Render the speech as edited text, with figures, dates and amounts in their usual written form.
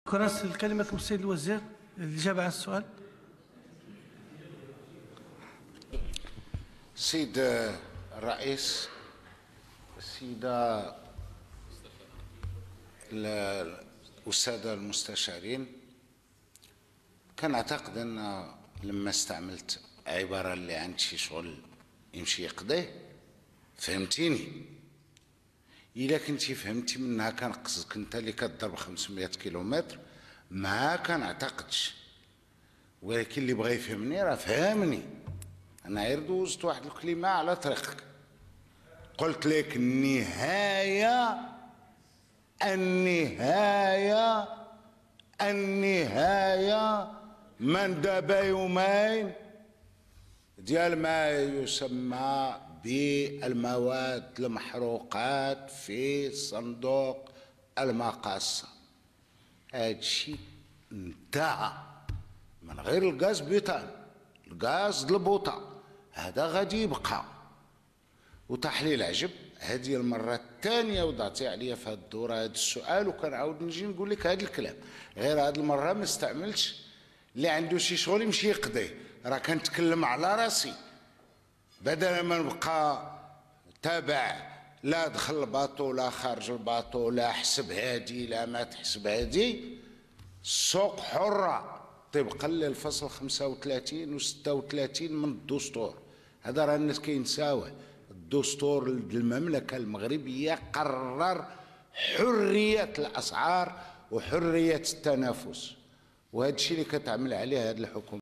شكرا. الكلمة لكم السيد الوزير للإجابة على السؤال. السيد الرئيس، السيدة والسادة المستشارين، كنعتقد أن لما استعملت عبارة اللي عند شي شغل يمشي يقضيه، فهمتيني، إلى كنت فهمتي منها كنقصدك أنت اللي كتضرب 500 كيلومتر ما كنعتقدش، ولكن اللي بغى يفهمني راه فهمني، أنا غير دوزت واحد الكلمة على طريقك، قلت لك النهاية، النهاية، النهاية من دابا يومين ديال ما يسمى بالمواد المحروقات في صندوق المقاصة. هاذ الشي انتهى، من غير الغاز بوتان، الغاز ديال البوطة، هذا غادي يبقى. وطاح لي العجب هذه المرة الثانية وضعتي علي في هذه الدورة هذا السؤال وكنعاود نجي نقول لك هاذ الكلام، غير هذه المرة ما استعملتش اللي عندو شي شغل يمشي يقضيه، راه كنتكلم على راسي، بدل ما نبقى تابع لا دخل ال bateau لا خرج ال bateau لا حسب هاذي لا ما تحسب هاذي، السوق حرة طبقا للفصل 35 و 36 من الدستور، هذا راه الناس كينساوه، الدستور المملكة المغربية قرر حرية الأسعار وحرية التنافس، وهاذ الشي اللي كتعمل عليه هاذ الحكومة.